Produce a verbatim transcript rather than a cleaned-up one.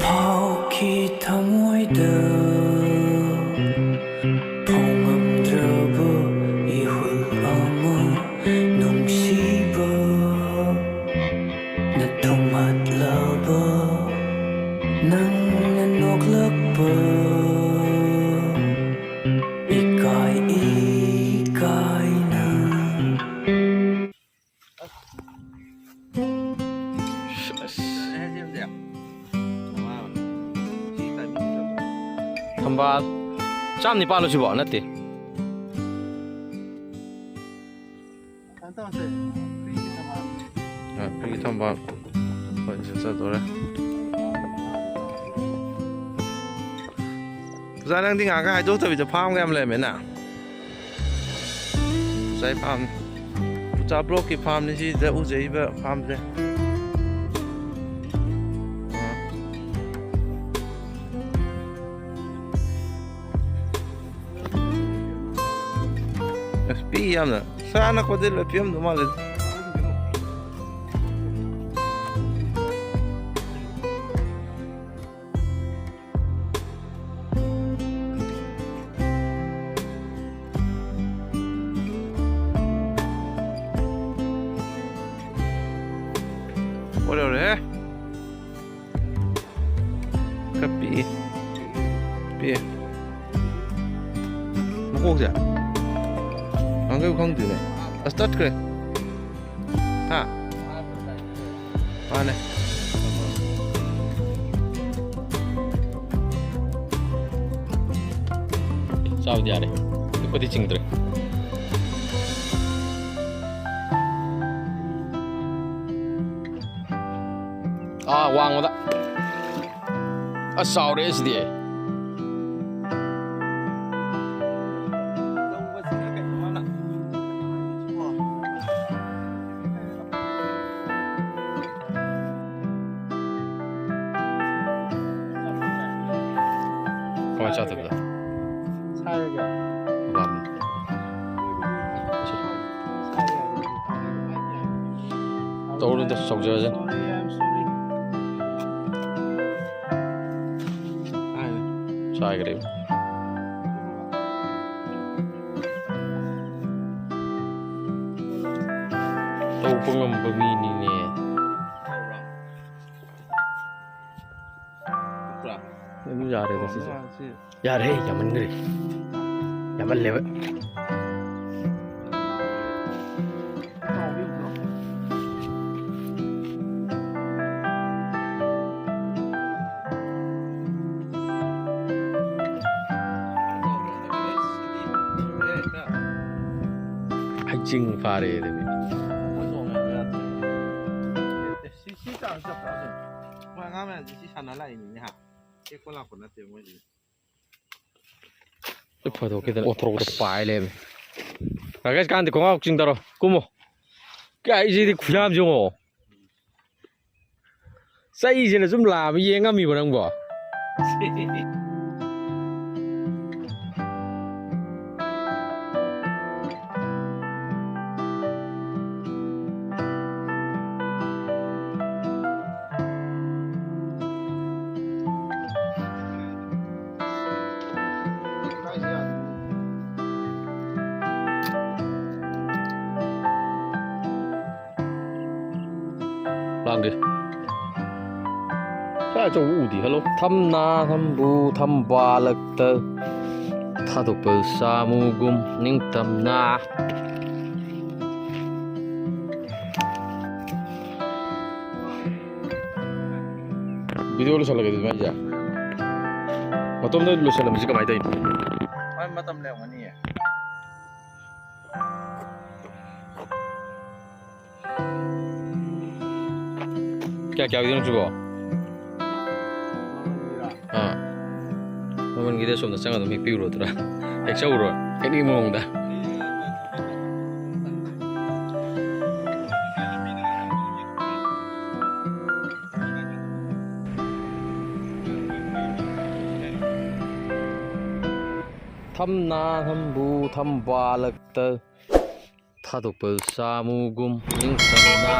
ꯐꯥꯎꯈꯤ ꯊꯃꯣꯏꯗ ꯐꯣꯡꯉꯝꯗ꯭ꯔꯕ ꯏꯍꯨꯜ ꯑꯃ, ꯅꯨꯡꯁꯤꯕ꯫ ꯅ ꯊꯨꯝꯍꯠꯂꯕ ꯅꯪꯅ ꯅꯣꯛꯂꯛꯄ, ꯏꯀꯥꯏ ꯏꯀꯥꯏꯅ꯫ ꯊꯝꯕꯥꯜ ꯆꯥꯝ ꯅꯤꯄꯥꯜꯂꯣ ꯁꯤꯕꯣ? ꯅꯠꯇꯦ꯫ ꯀꯩꯅꯣ ꯇꯧꯔꯁꯦ, ꯐ꯭ꯔꯤꯒꯤ ꯊꯝꯕꯥꯜ꯫ ꯑ, ꯐ꯭ꯔꯤꯒꯤ ꯊꯝꯕꯥꯜ꯫ ꯍꯣꯏ, ꯆꯠꯆꯗꯣꯔꯦ꯫ ꯑꯣꯖꯥ, ꯅꯪꯗꯤ ꯉꯥꯏꯍꯥꯛꯀ ꯍꯥꯏꯗꯣꯛꯇꯕꯤꯗ ꯐꯥꯝꯒ ꯌꯥꯝ ꯂꯩꯔꯝꯃꯦꯅ꯫ ꯎꯖꯥꯏ ꯐꯥꯝ꯫ ꯎꯖꯥ ꯕ꯭ꯂꯣꯛꯀꯤ ꯐꯥꯝꯅꯤ ꯁꯤꯗ ꯎꯖꯩꯕ ꯐꯥꯝꯁꯦ꯫ ꯑ꯫ ꯑꯁ, ꯄꯤꯛꯏ ꯌꯥꯝꯅ꯫ ꯁꯥ ꯑꯅꯛꯄꯗꯤ ꯂꯣꯏ ꯄꯤꯛꯑꯝꯗꯧ ꯃꯥꯜꯂꯦ꯫ ꯑꯣꯏꯔꯦ, ꯑꯣꯏꯔꯦ꯫ ꯈꯔ ꯄꯤꯛꯏ꯫ ꯄꯤꯛꯑꯦ꯫ ꯃꯀꯣꯛꯁꯦ? ꯉꯥꯡꯈꯩ ꯈꯪꯗꯦꯅꯦ꯫ ꯑꯁ, ꯇꯠꯈ꯭ꯔꯦ꯫ ꯍꯥ? ꯃꯥꯅꯦ꯫ ꯆꯥꯕꯗꯤ ꯌꯥꯔꯦ꯫ ꯄꯤꯛꯄꯗꯤ ꯆꯤꯡꯗ꯭ꯔꯦ꯫ ꯑꯥ, ꯋꯥꯡꯃꯗ꯫ ꯑꯁ, ꯆꯥꯎꯔꯦ ꯁꯤꯗꯤ꯫ ꯀꯃꯥꯏ ꯆꯥꯗꯣꯏꯕ? ꯁꯥꯏꯔꯒ꯫ ꯇꯧꯔꯨꯗ ꯆꯧꯖꯔꯁꯦ꯫ ꯇꯥꯏꯈ꯭ꯔꯦ꯫ ꯇꯧꯕ ꯉꯝꯕ ꯃꯤꯅꯤꯅꯦ꯫ ꯑꯗꯨꯝ ꯌꯥꯔꯦꯗ ꯁꯤꯁꯦ꯫ ꯌꯥꯔꯦ, ꯌꯥꯝꯃꯟꯈ꯭ꯔꯦ꯫ ꯌꯥꯝꯃꯜꯂꯦꯕ꯫ ꯍꯩꯖꯤꯡ ꯐꯥꯔꯦ ꯑꯗꯨꯗꯤ꯫ ꯁꯤ, ꯁꯤ ꯆꯥꯡ ꯆꯞ ꯆꯥꯗꯣꯏꯅꯤ꯫ ꯃꯣꯏ ꯑꯉꯥꯡ ꯃꯌꯥꯝꯁꯦ ꯁꯤ ꯁꯥꯟꯅ ꯂꯥꯛꯏꯅꯤꯅꯦ ꯍꯥ꯫ ꯆꯦꯛꯄ ꯂꯥꯛꯄ ꯅꯠꯇꯦ ꯃꯣꯏꯁꯦ꯫ ꯐꯣꯇꯣ ꯈꯤꯇꯪ ꯑꯣꯟꯊꯣꯔꯛꯄꯗ ꯄꯥꯏ ꯂꯩꯔꯝꯃꯦ꯫ ꯔꯥꯀꯦꯁ ꯀꯥꯟꯇꯤ ꯈꯣꯡꯒ꯭ꯔꯥꯎ ꯆꯤꯡꯊꯔꯣ, ꯀꯨꯝꯃꯣ꯫ ꯀꯥꯏꯁꯤꯗꯤ ꯈꯨꯌꯥꯝꯁꯦ ꯌꯦꯡꯉꯣ꯫ ꯆꯩꯁꯤꯅ ꯁꯨꯝ ꯂꯥꯝꯃ ꯌꯦꯡ ꯉꯝꯃꯤꯕ ꯅꯪꯕꯣ? ꯂꯥꯡꯗꯦ꯫ ꯁꯥꯏ ꯑꯆꯧꯕ ꯎꯗꯦ꯫ ꯍꯜꯂꯣ꯫ ꯊꯝꯅꯥ ꯊꯝꯕꯨ ꯊꯝꯕꯥꯜꯂꯛꯇ ꯊꯥꯗꯣꯛꯄ ꯁꯥꯃꯨꯒꯨꯝ ꯅꯤꯡꯇꯝꯅ꯫ ꯚꯤꯗꯤꯑꯣ ꯂꯣꯏꯁꯤꯜꯂꯒꯦ ꯑꯗꯨꯗꯤ ꯃꯥꯏꯁꯦ꯫ ꯃꯇꯣꯝꯗ ꯂꯣꯏꯁꯤꯜꯂꯝꯃꯤꯁꯦ ꯀꯃꯥꯏꯅ ꯇꯧꯔꯤꯅꯣ? ꯃꯥꯏ ꯃꯇꯝ ꯂꯩꯔꯝꯒꯅꯤꯌꯦ꯫ ꯀꯌꯥ ꯀꯌꯥ ꯑꯣꯏꯗꯣꯏꯅꯣ ꯁꯤꯕꯣ? ꯑꯥ꯫ ꯃꯃꯜꯒꯤꯗꯤ ꯑꯁꯣꯝꯗ ꯆꯪꯉ ꯑꯗꯨꯝ ꯍꯦꯛ ꯄꯤꯔꯨꯔꯣꯗ꯭ꯔꯥ? ꯍꯦꯛ ꯆꯧꯔꯣ? ꯍꯦꯛ ꯅꯤꯡꯕ ꯃꯑꯣꯡꯗ꯫ ꯊꯝꯅꯥ ꯊꯝꯕꯨ ꯊꯝꯕꯥꯜꯂꯛꯇ ꯊꯥꯗꯣꯛꯄ ꯁꯥꯃꯨꯒꯨꯝ ꯅꯤꯡꯇꯝꯅ꯫